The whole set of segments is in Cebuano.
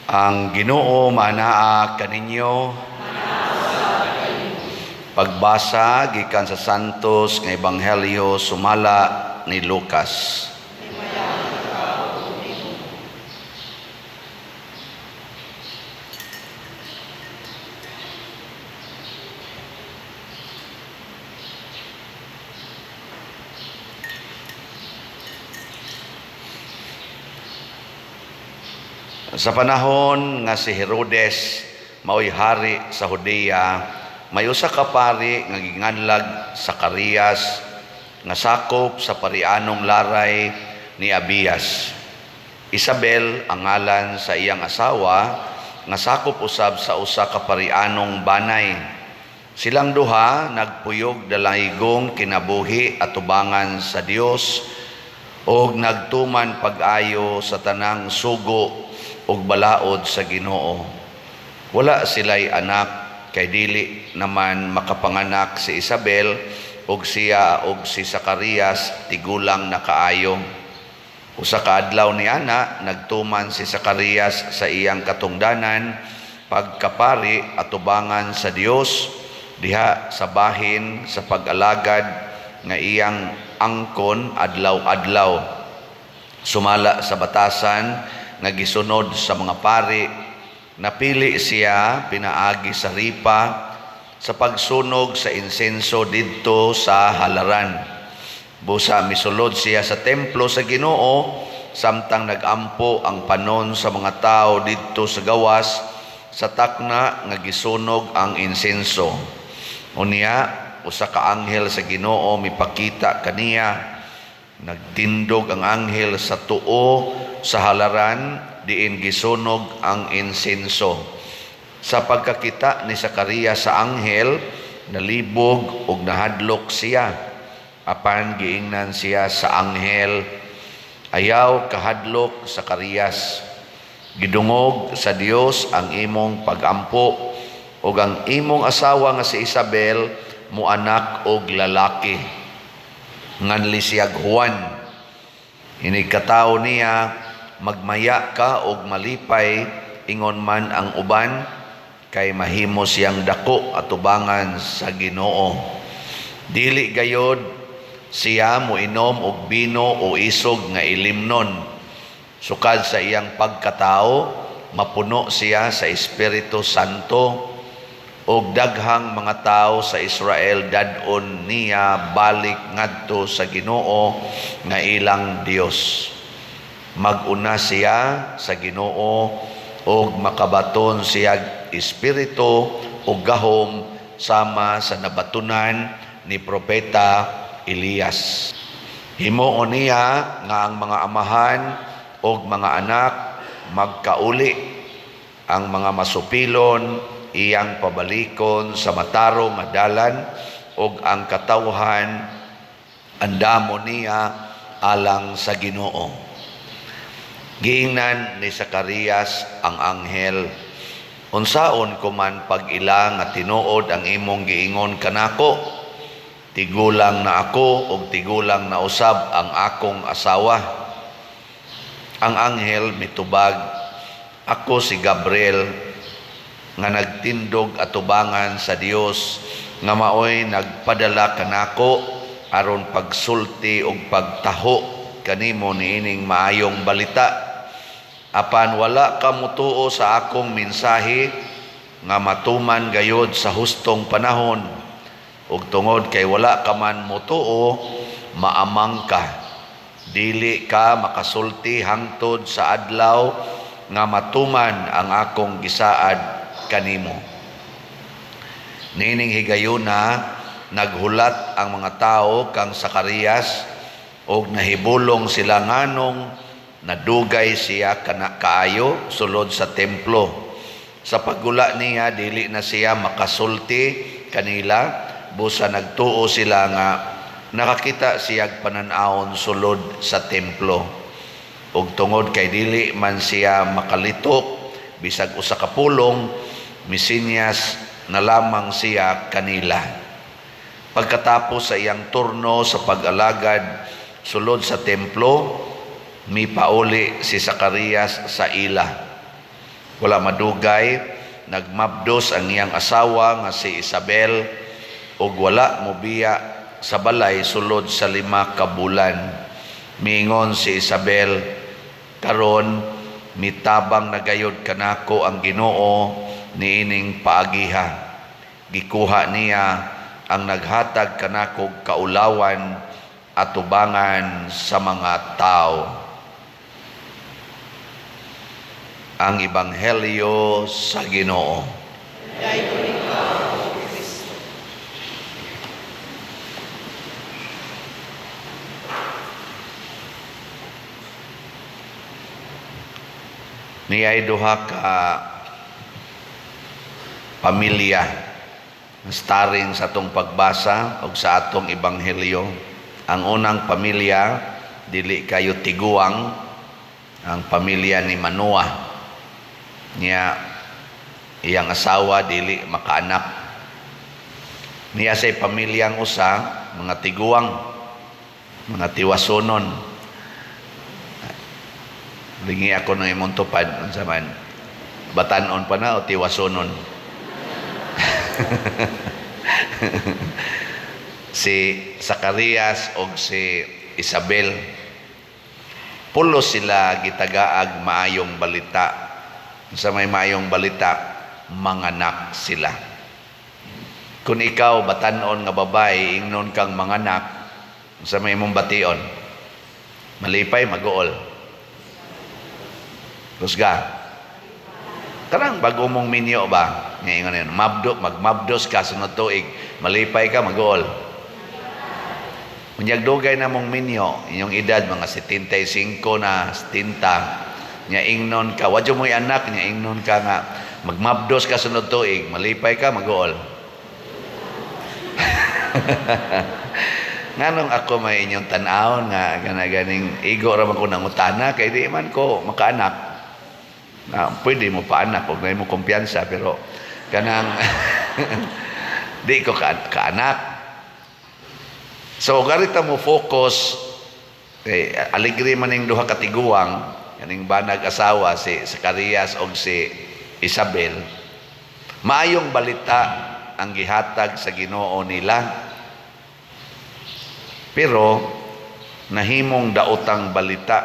Ang Ginoo maanaa kaninyo. Pagbasa gikan sa Santos nga Ebanghelyo sumala ni Lucas. Sa panahon nga si Herodes maoy hari sa Judea, may usa ka pari nga ginganlag Zacarias nga sakop sa parianong laray ni Abias. Isabel ang ngalan sa iyang asawa nga sakop usab sa usa ka parianong banay. Silang duha nagpuyog dalaygong kinabuhi atubangan sa Dios og nagtuman pag-ayo sa tanang sugo ug balaod sa Ginoo. Wala sila'y anak kay dili naman makapanganak si Isabel ug siya ug si Zacarias tigulang na kaayo. Usa ka adlaw niana nagtuman si Zacarias sa iyang katungdanan pagkapari atubangan sa Dios diha sa bahin sa pag-alagad nga iyang angkon adlaw-adlaw. Sumala sa batasan nga gisunod sa mga pari, napili siya pinaagi sa ripa sa pagsunog sa insenso didto sa halaran. Busa misulod siya sa templo sa Ginoo samtang nagampo ang panon sa mga tao didto sa gawas sa takna nga gisunog ang insenso. Unya usa ka anghel sa Ginoo mipakita kaniya. Nagtindog ang anghel sa tuo sa halaran diin gisunog ang insenso. Sa pagkakita ni Zacarias sa anghel, nalibog ug nahadlok siya. Apan giingnan siya sa anghel, "Ayaw kahadlok, Zacarias. Gidungog sa Dios ang imong pagampo ug ang imong asawa nga si Isabel moanak og lalaki. Nganli siyag Juan. Inigkatawo niya, magmaya ka og malipay, ingon man ang uban, kay mahimo siyang dako atubangan sa Ginoo. Dili gayod siya moinom og bino o isog nga ilimnon. Sukad sa iyang pagkatao, mapuno siya sa Espiritu Santo, og daghang mga tao sa Israel dad-on niya balik ngadto sa Ginoo nga ilang Dios. Mag-una siya sa Ginoo og makabaton siya espiritu ug gahom sama sa nabatunan ni propeta Elias. Himuon niya nga ang mga amahan ug mga anak magkauli, ang mga masupilon iyang pabalikon sa matarong nga dalan, ug ang katawhan andamo niya alang sa Ginoo." Giingnan ni Zacarias ang anghel, "Unsaon ko man pag-ila nga tinuod ang imong giingon kanako? Tigulang na ako ug tigulang na usab ang akong asawa." Ang anghel mitubag, "Ako si Gabriel nga nagtindog atubangan sa Dios nga maoy nagpadala kanako aron pagsulti ug pagtaho kanimo niining maayong balita. Apan wala ka motuo sa akong mensahe nga matuman gayod sa hustong panahon. Ug tungod kay wala ka man motuo, maamang ka. Dili ka makasulti hangtod sa adlaw nga matuman ang akong gisaad kanimo." Niining higayuna naghulat ang mga tao kang Zacarias ug nahibulong sila nganong nadugay siya kana kaayo sulod sa templo. Sa paggula niya, dili na siya makasulti kanila, busa nagtuo sila nga nakakita siyag panan-awon sulod sa templo. Ug tungod kay dili man siya makalitok bisag usa ka pulong, misinyas na lamang siya kanila. Pagkatapos sa iyang turno sa pag-alagad sulod sa templo, mipauli si Zacarias sa ila. Wala madugay, nagmabdos ang iyang asawa nga si Isabel ug wala mobiya sa balay sulod sa 5 ka bulan. Miingon si Isabel, karon mitabang na gayod kanako ang Ginoo niining paagiha. Gikuha niya ang naghatag kanako kaulawan atubangan sa mga tao. Ang Ebanghelyo sa Ginoo. Dayon ikaw, O Kristo. Niay duha ka pamilya starring sa atong pagbasa og sa atong ebanghelyo. Ang unang pamilya dili kayo tiguang, ang pamilya ni Manoah. Niya iyang asawa dili makaanak. Niya say pamilyang usa, mga tiguang, mga tiwasunon. Lingi ako ng imong tupad, unsa man? Batan-on pa na o tiwasunon? Si Zacarias og si Isabel, pulos sila gitagaag maayong balita. Sa may maayong balita, manganak sila. Kung ikaw batan-on nga babae, ingnon kang manganak, sa may imong bation, malipay, maguol. Kusga. Karang bago mong minyo ba? Ngayon yun, mabdo, magmabdos ka sunod tuig, malipay ka, maguol. Unyag dugay na mong minyo, inyong edad, mga 75 na, 70, nya ingnon ka, wadyo mo'y anak, nya ingnon ka nga, magmabdos ka sunod tuig, malipay ka, maguol. Nganong ako may inyong tan-awon nga, gana-ganing igo ra man ko nangutana, kay di man ko makaanak. Na, pwede mo pa anak, huwag na mo kumpiyansa, pero kanang di ko kaanak. So, garita mo focus, kay aligri man ning duha ka tiguang, kaning banag asawa, si Zacarias og si Isabel, maayong balita ang gihatag sa Ginoo nila. Pero nahimong daotang balita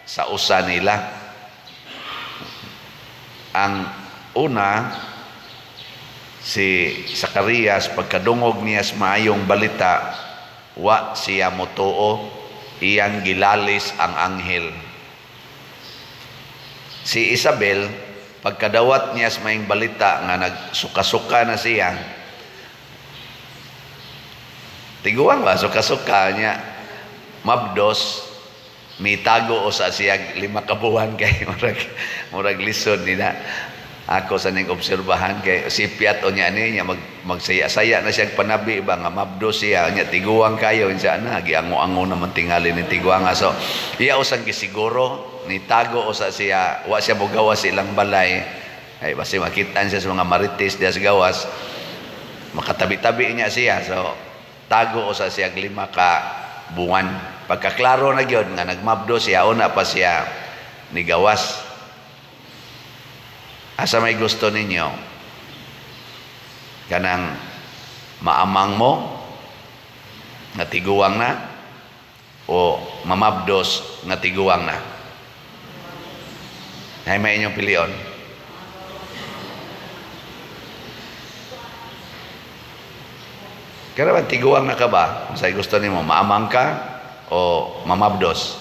sa usa nila. Ang una, si Zacarias, pagkadungog niya sa maayong balita, wa siya motuo, iyang gilalis ang anghel. Si Isabel, pagkadawat niya sa maayong balita nga nagsuka-suka na siya, tiguang ba, suka-suka niya, mabdos, mitago o sa siya 5 ka buwan kay murag lisod nila. Ako sa ning obserbahan kay sipyat o niya ni niya magsaya-saya na siyang panabi ba nga mabdos siya niya tiguang kayo unsa na giango-ango naman tingali ni tiguang. So iya usang gisiguro nitago o sa siya, wa siya mogawas sa ilang balay. Ay basi makitaan siya sa mga marites diya sa gawas, makatabi-tabi niya siya. So tago o sa siya 5 ka buwan. Pagkaklaro na gyud nga nagmabdo siya, una pa siya nigawas. Asa may gusto ninyo? Kanang maamang mo nga tiguang na o mamabdos nga tiguang na? Ay may inyong pilion. Kaya ba tiguang na ka ba? Sa gusto nimo, maamang ka o mamabdos?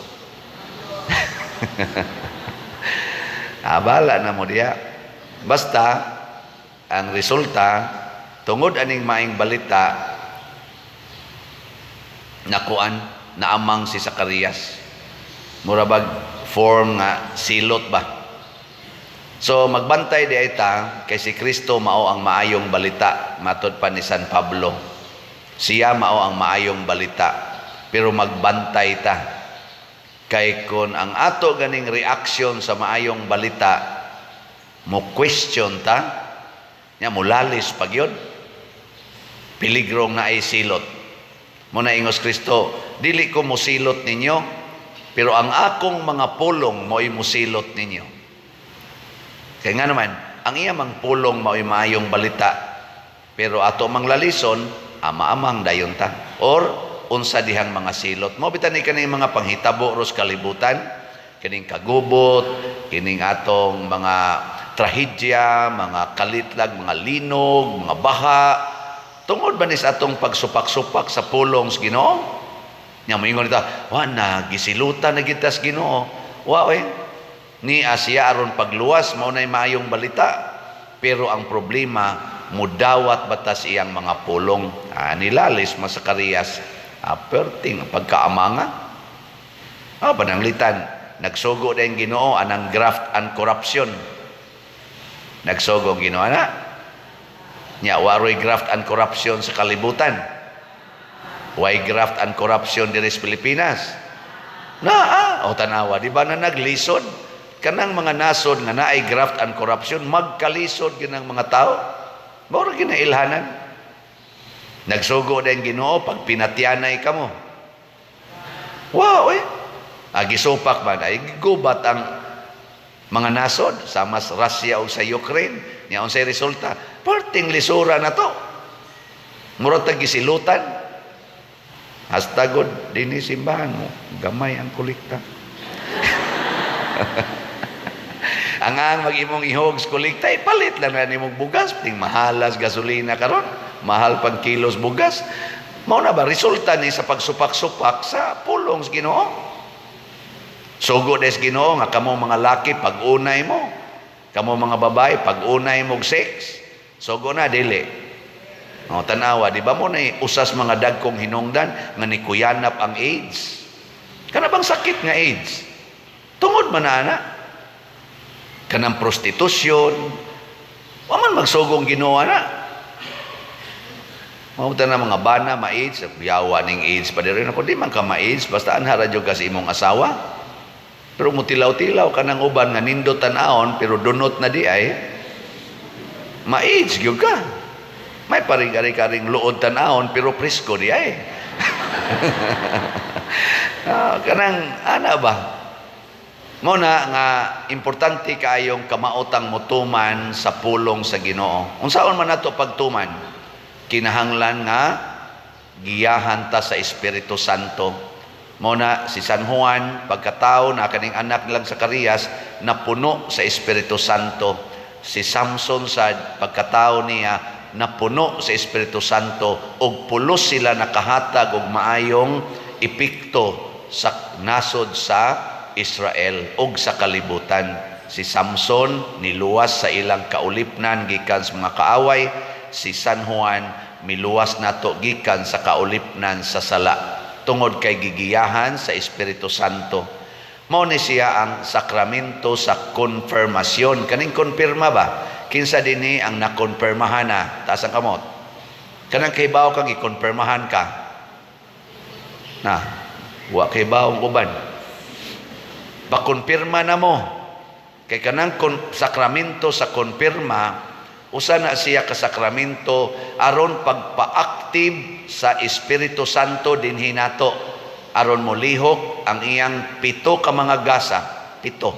Abala na mo diya. Basta ang resulta tungod aning maing balita nakuan naamang si Zacarias. Mura bag form nga silot ba. So magbantay di ay ta kay si Kristo mao ang maayong balita, matod pa ni San Pablo. Siya mao ang maayong balita, pero magbantay ta. Kay kon ang ato ganing reaksyon sa maayong balita mo question ta, nya mulalis pag yun, piligrong naay silot. Muna ingos Kristo, dili ko mosilot ninyo, pero ang akong mga pulong mo'y mosilot ninyo. Kaya nga naman, ang iya mang pulong mao'y maayong balita. Pero ato mang lalison, ama-amang dayon ta. Or unsa dihang mga silot. Mao bitan ni kaning mga panghitabo ros kalibutan, kining kagubot, kining atong mga trahedya, mga kalitlag, mga linog, mga baha. Tungod ba ni sa atong pagsupak-supak sa pulong sa Ginoo? Nya moingon ta, "Wa na gisilutan na kita sa Ginoo." Wa oy. Ni Asya aron pagluwas, mao nay maayong balita. Pero ang problema, mudawat batas iyang mga pulong. Ah, nilalis ma Zacarias. Ah, perting pagkaamanga. Ah, pananglitan, nagsugo din Ginoo anang graft and corruption. Nagsugo ang Ginoo ana. Nya waroy graft and corruption sa kalibutan? Way graft and corruption diri sa Pilipinas? Naa, o tanawa, di ba na naglisod? Kanang mga nasod nga naay graft and corruption, magkalisod ginang mga tao. Mao ra ginailhanan. Nagsugo din Ginoo pag pinatyanay kamo? Wow, eh. Ah, gisupak man ay gubat ang mga nasod sama sa Russia o sa Ukraine. Nya unsay resulta? Perting lisura na to. Murag tag gisilutan. Hasta god dinhi simbahan mo, gamay ang kolekta. Ang mag-imong ihog sa kolekta, ipalit lang na nimong bugas, ting mahalas gasolina karon, mahal pang kilos bugas. Mao na ba resulta ni sa pagsupak-supak sa pulong sa Ginoo? Sugo des Ginoo nga kamo mga laki pag-unay mo. Kamo mga babae pag-unay mo og sex. Sugo na dili? O, tanawa, di ba mo na usas mga dagkong hinungdan nga nikuyanap ang AIDS? Kana bang sakit nga AIDS? Tungod man na ana. Kanang prostitusyon, wa man magsugong Ginoo na. Mao na mga bana ma-AIDS, yawa ning AIDS pa diri ako, di man ka ma-AIDS basta anha ra jud ka sa imong asawa. Pero mutilaw-tilaw ka ng uban nga nindot tan-awon pero dunot na di ay ma-AIDS gyud ka. May paring-karing luod tan-awon pero presko di ay. Ah, kanang ana ba? Mo na nga importante kaayong kamaotang motuman sa pulong sa Ginoo. Unsaon man nato pagtuman? Kinahanglan nga giyahan ta sa Espiritu Santo. Mo na si San Juan, pagkatao na kaning anak lang Zacarias, napuno sa Espiritu Santo. Si Samson sa pagkatao niya, napuno sa Espiritu Santo ug pulos sila nakahatag og maayong epekto sa nasod sa Israel ug sa kalibutan. Si Samson niluwas sa ilang kaulipnan gikan sa mga kaaway, si San Juan miluwas nato gikan sa kaulipnan sa sala tungod kay gigiyahan sa Espiritu Santo. Mao ni siya ang sakramento sa konfirmasyon. Kaning konfirma ba? Kinsa dinhi ang nakonfirmahan na? Taas ang kamot. Kanang kahibaw kang gikonfirmahan ka. Na, wa kahibaw ang uban. Pakonfirma na mo. Kay kanang sakramento sa konfirma, usa na siya ka sakramento aron pagpa-active sa Espiritu Santo dinhi nato, aron molihok ang iyang pito ka mga gasa, pito,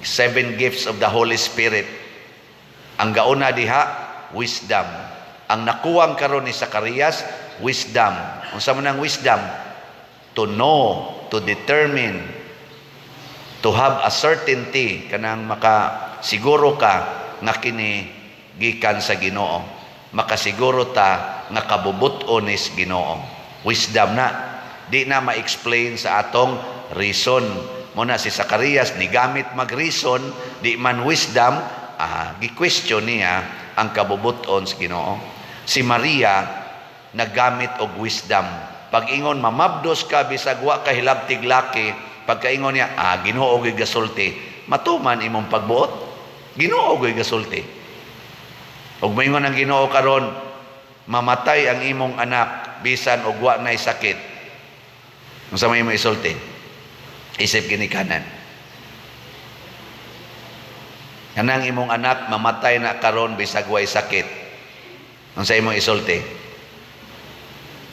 seven gifts of the Holy Spirit. Ang gauna diha, wisdom. Ang nakuwang karon ni Zacarias, wisdom. Unsa man ang wisdom? To know, to determine, to have a certainty, kanang maka siguro ka nga kini gikan sa Ginoo, makasiguro ta nga kabubut-on is Ginoo. Wisdom na di na ma-explain sa atong reason. Mo na si Zacarias ni gamit mag-reason, di man wisdom. Ah, gi-question niya ang kabubut-on sa Ginoo. Si Maria nagamit og wisdom. Pag-ingon mamabdos ka bisag wa ka hilabtig laki, pagkaingon niya, "Ah, Ginoo gyud gasulti," matuman imong pagbuot. Ginoo gyud gasulti. Ug moingon ang Ginoo karon, "Mamatay ang imong anak bisan og wa nay sakit." Unsa may imong isulti? Isip ginikanan. Kanang imong anak mamatay na karon bisag way sakit. Unsa imong isulti?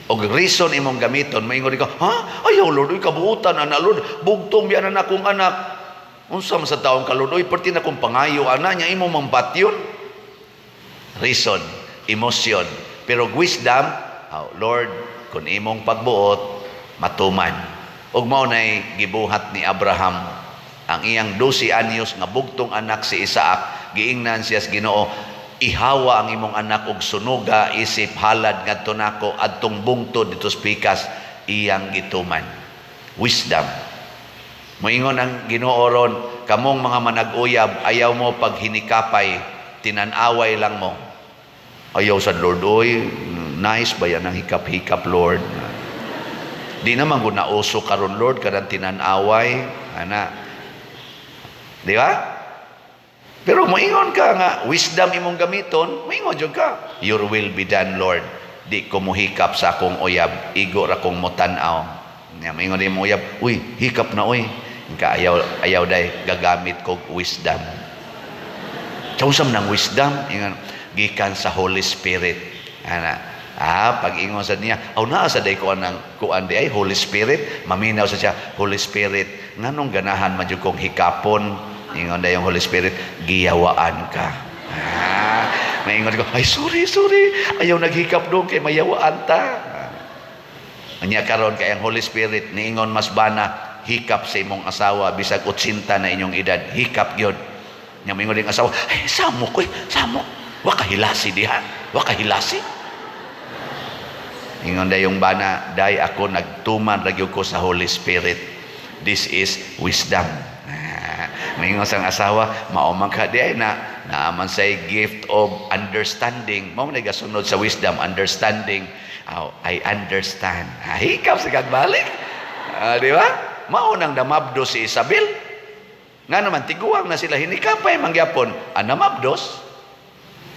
Og reason imong gamiton, moingon ka, "Ha? Ayaw, Lord, uy, kabuutan ana, Lord, bugtong biya na akong anak." Unsa man sa taong ka, Lord? Uy, perti na kong pangayo ana niya, imo mang batyon. Reason, emotion. Pero wisdom, oh, Lord, kung imong pagbuot, matuman. Ug mao nay gibuhat ni Abraham ang iyang 12 anyos nga bugtong anak si Isaac. Giingnan siya sa Ginoo, "Ihawa ang imong anak og sunuga isip halad ngadto nako adtong bungtod didto sa pikas." Iyang gituman. Wisdom. Moingon ang Ginoo ron, "Kamong mga manag-uyab, ayaw mo paghinikapay, tinan-away lang mo." Ayaw sa Lord, oy, nice ba yan ang hikap-hikap, Lord? Di naman kung nauso karon, Lord, kanang tinan-away, ana. Di ba? Pero moingon ka nga, wisdom imong gamiton, moingon jud ka, "Your will be done, Lord. Di ko mohikap sa akong uyab, igo ra kong motan-aw." Nya moingon din mo uyab, "Uy, hikap na uy." Ka ayaw, ayaw day, gagamit kog wisdom. Chausam ng wisdom, ingon, gikan sa Holy Spirit. Ana. Ah, pag ingon sa niya, aw naa sa day kuan ng kuan di ay Holy Spirit, maminaw sa siya, "Holy Spirit, nganong ganahan man jud kong hikapon?" Ingon day yung Holy Spirit, "Giyawaan ka." Ah, maingon ko, "Ay sorry, sorry, ayaw naghikap doon kay mayawaan ta." Anya karon kay ang Holy Spirit niingon mas bana, "Hikap sa imong asawa bisag 80 na inyong edad, hikap gyud." Nya moingon ding asawa, "Ay samok oy, samok. Wa ka hilasi diha, wa ka hilasi." Ingon dayong bana, "Day ako nagtuman ra gyud ko sa Holy Spirit." This is wisdom. Ah, maingon sang asawa, "Mao man ka di ay na naaman say gift of understanding." Mao man gasunod sa wisdom, understanding. Oh, I understand. Ah, hikap sa kagbalik. Ah, di ba? Mao nang namabdos si Isabel. Nga naman, tiguang na sila, hinikapay mangyapon. Ah, namabdos,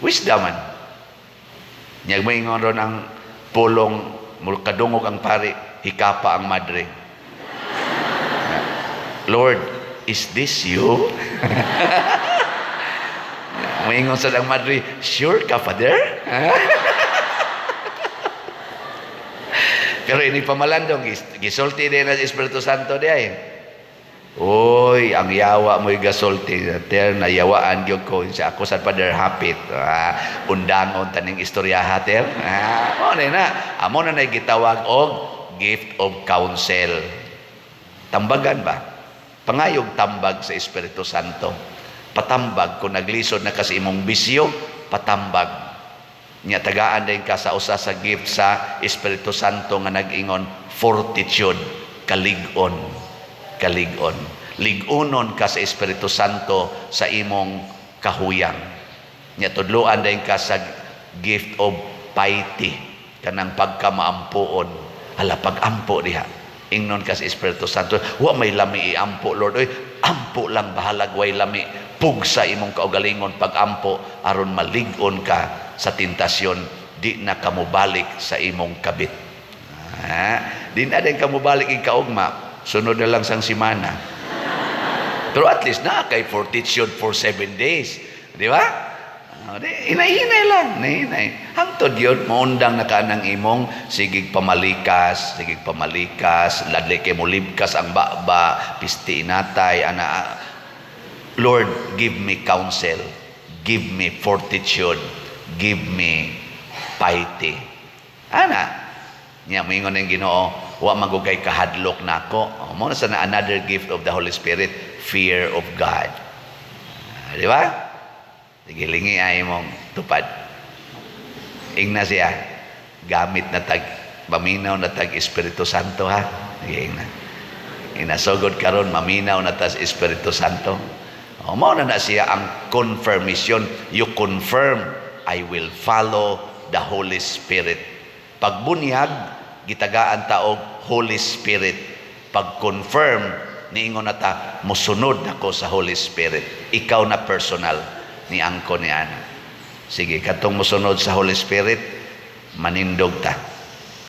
wisdom man. Nyag moingon ron ang pulong, kadungog ang pari, hikapa ang madre. "Lord, is this you?" Moingon sa ang madre, "Sure ka, Father?" Pero ini pamalandong, gisulti din ang Espiritu Santo di ay. Uy, ang yawa mo'y gasulti. Ter, nayawaan gyud ko. Sa ako sa Father hapit. Ah, undangon taning istorya ha, ter. Ah, mo na na. Amo na na gitawag og gift of counsel. Tambagan ba? Pangayog tambag sa Espiritu Santo. Patambag kung naglisod na kasi imong bisyo, patambag. Nya tagaan din ka sa usa sa gift sa Espiritu Santo nga nag-ingon fortitude, kalig-on. Kalig-on. Lig-onon ka sa Espiritu Santo sa imong kahuyang. Nya tudloan din ka sa gift of piety, kanang pagkamaampoon. Hala, pag-ampo diha. Ingnon ka sa Espiritu Santo, "Wa may lami iampo, Lord. Oy, ampo lang bahalag way lami." Pugsa imong kaugalingon pag-ampo aron malig-on ka sa tentasyon, di na kamubalik sa imong kabit. Ah, di na din kamubalik ing kaugma, sunod na lang sang simana. Pero at least na kay fortitude for 7 days. Di ba? Ah, di, hinay-hinay lang, hinay. Hangtod yun, maundang na ka ng imong sigig pamalikas, ladli kay mulibkas ang baba, pisti inatay, ana. Lord, give me counsel, give me fortitude, give me piety. Ana, niya moingon ng Ginoo, "Wa magugay kahadlok nako." Oh, mo na sana another gift of the Holy Spirit, fear of God. Ah, di ba? Sige, lingi ay mong tupad. Ingna siya, gamit na tag, maminaw na tag Espiritu Santo ha. Sige, ingna. Inasugod karon maminaw na tas Espiritu Santo. O, mao na na siya ang confirmation. You confirm, "I will follow the Holy Spirit." Pagbunyag, gitagaan ta og Holy Spirit. Pag-confirm, niingon na ta, "Musunod ako sa Holy Spirit." Ikaw na personal, ni angko ni ana. Sige, katong musunod sa Holy Spirit, manindog ta.